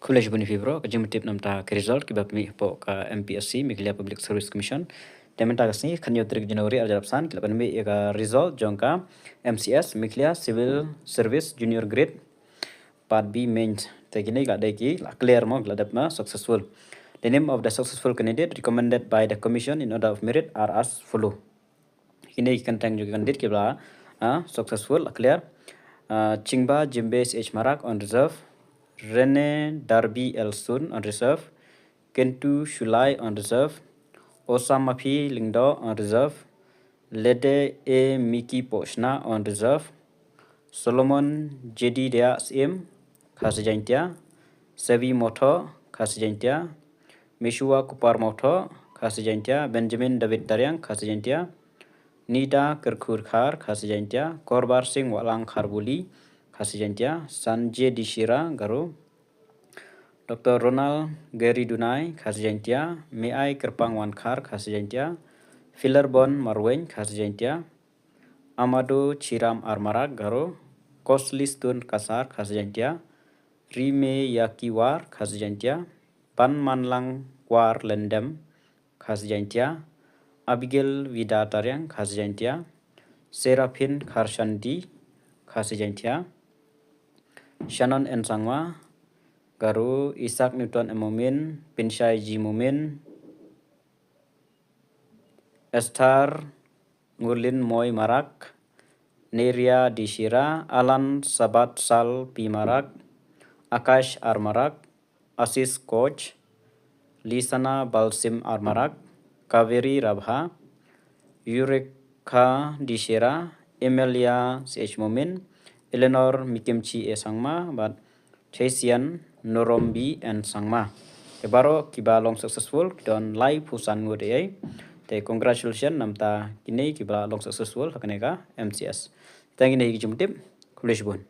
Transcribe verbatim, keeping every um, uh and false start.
Khublei shibun ïa phi bro, ka jingpyntip namar ka result kiba pynmih hapoh ka M P S C, Meghalaya Public Service Commission. Te mynta ka sngi, khathynñiew tarik January arhajar arphew san, ki la pynmih ïa ka result jong ka M C S, Meghalaya Civil Service Junior Grade, Part B Mains. Te kine ki la dei ki la clear mo, ki la dep ma successful. The name of the successful candidate recommended by the commission in order of merit are as follow. Kine ki kyrteng jong ki candidate kiba la, ah, successful, la clear. Ah, Chingba Jimbe C H Marak on reserve. Rene Darby L Sun on reserve. Kentu Shulai on reserve. Osamapi Lyngdoh on reserve. Lede A Miki Poshna on reserve. Solomon Jedidiah Syiem, Khasi Jaintia. Sevi Motho, Khasi Jaintia. Meshua Kupar Motho, Khasi Jaintia. Benjamin David Tariang, Khasi Jaintia. Nida Kyrkhu Dkhar, Khasi Jaintia. Korbar Singh Wahlang Kharbuli, Khasi Jaintia. Sanjay D Shira, Garo. Doctor Ronald Gary Dunai, Khasi Jaintia. Meai Kyrpang Wankhar, Khasi Jaintia. Filerbon Marwein, Khasi Jaintia. Amado Chiram R Marak, Garo. Koslistun Kasar, Khasi Jaintia. Rime Yaki War, Khasi Jaintia. Banmanlang War Lyngdoh, Khasi Jaintia. Abigail Vida Tariang, Khasi Jaintia. Seraphin Kharshandi, Khasi Jaintia. Shannon N Sangma, Garo. Isaac Newton M Momin, Pinshai G Momin. Esther Ngurlin Moi Marak, Neria D Shira, Alan Sabat Sal P Marak, Akash R Marak, Asis Koch, Lisana Balsim R Marak, Kaveri Rabha, Yurika D Shira, Emelia C H Momin, Eleanor Mikimchi A Sangma, bad Chesian Norombi N Sangma. Te baroh kiba long successful ki don laiphew san ngut ei. Te congratulations namar kine kiba long successful ha kane ka M C S. Te kine ki jingpyntip, khublei shibun.